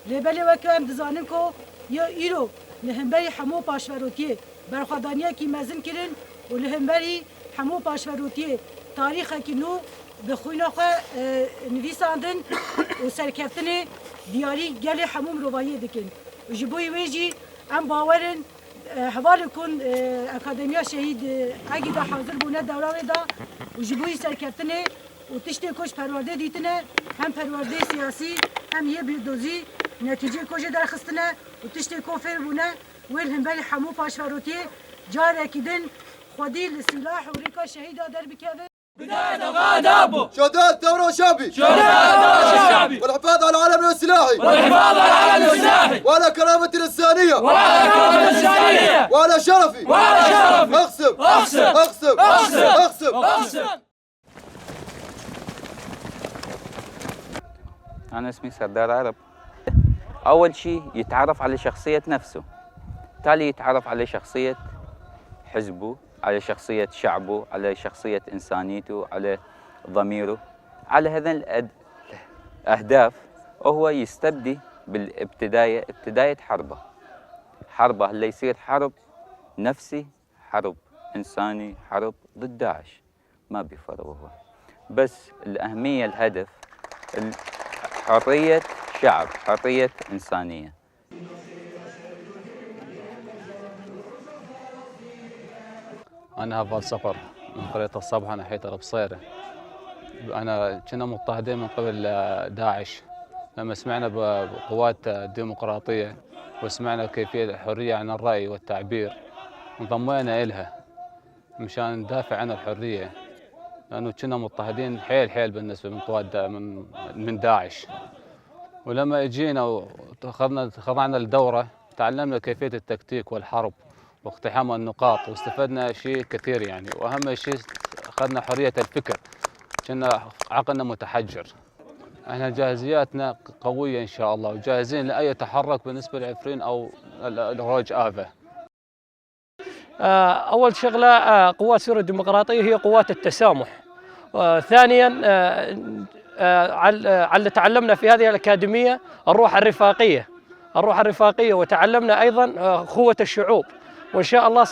Lê belê weke em dizanin ku ya îro li hemberî hemû paşverotiyê berxwedaniyekî mezin kirin û li hemberî hemû paşverotiyê tarîxekî nû bi xwîna xwe nivîsandin û serkeftinê diyarî gelê hemû mirovahiyê dikin. Û ji bo wê jî em bawer in hevalên ku Akademiya Şehîd Egîd de hazir bûne dewra wê da û ji bo serkeftinê û tiştê ku ji perwerdê dîtine hem perwerdê siyasî hem yê bîrdozî netîceyê ku jê derxistine û tiştê ku fêr bûne wê li hemberî hemû paşverotiyê carekî din xwedî li sîlah û rêka şehîda derbikevin. بداية غادابو شهداء الثورة الشعبي شهداء الثورة الشعبي والحفاظ على العالم السلاحي والحفاظ على العلم السلاحي وعلى كرامة الإنسانية وعلى كرامة الإنسانية وعلى شرفي وعلى شرفي أقسم أقسم أقسم أقسم أقسم أقسم. أنا اسمي سردار عرب. أول شيء يتعرف على شخصية نفسه، تالي يتعرف على شخصية حزبه، على شخصية شعبه، على شخصية إنسانيته، على ضميره، على هذا الأهداف وهو يستبدي بالابتداية، ابتداية حربه. حربه اللي يصير حرب نفسي، حرب إنساني، حرب ضد داعش، ما بيفرق هو، بس الأهمية الهدف حرية شعب، حرية إنسانية. أنا هفال سفر من قرية الصبحة ناحية البصيرة. أنا كنا مضطهدين من قبل داعش. لما سمعنا بقوات الديمقراطية وسمعنا كيفية الحرية عن الرأي والتعبير انضمينا إلها مشان ندافع عن الحرية، لأنه كنا مضطهدين حيل حيل بالنسبة من قوات من داعش. ولما اجينا خضعنا للدورة تعلمنا كيفية التكتيك والحرب واقتحام النقاط، واستفدنا شيء كثير وأهم شيء أخذنا حرية الفكر، كنا عقلنا متحجر. احنا جاهزياتنا قوية إن شاء الله، وجاهزين لأي تحرك بالنسبة لعفرين أو الروج آفا. أول شغلة، قوات سوريا الديمقراطية هي قوات التسامح. ثانياً، على تعلمنا في هذه الأكاديمية الروح الرفاقية، الروح الرفاقية، وتعلمنا أيضاً، قوة الشعوب. وإن شاء الله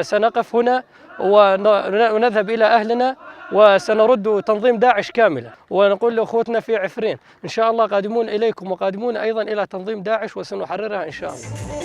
سنقف هنا ونذهب إلى أهلنا وسنرد تنظيم داعش كاملة، ونقول لأخوتنا في عفرين إن شاء الله قادمون إليكم وقادمون أيضا إلى تنظيم داعش وسنحررها إن شاء الله.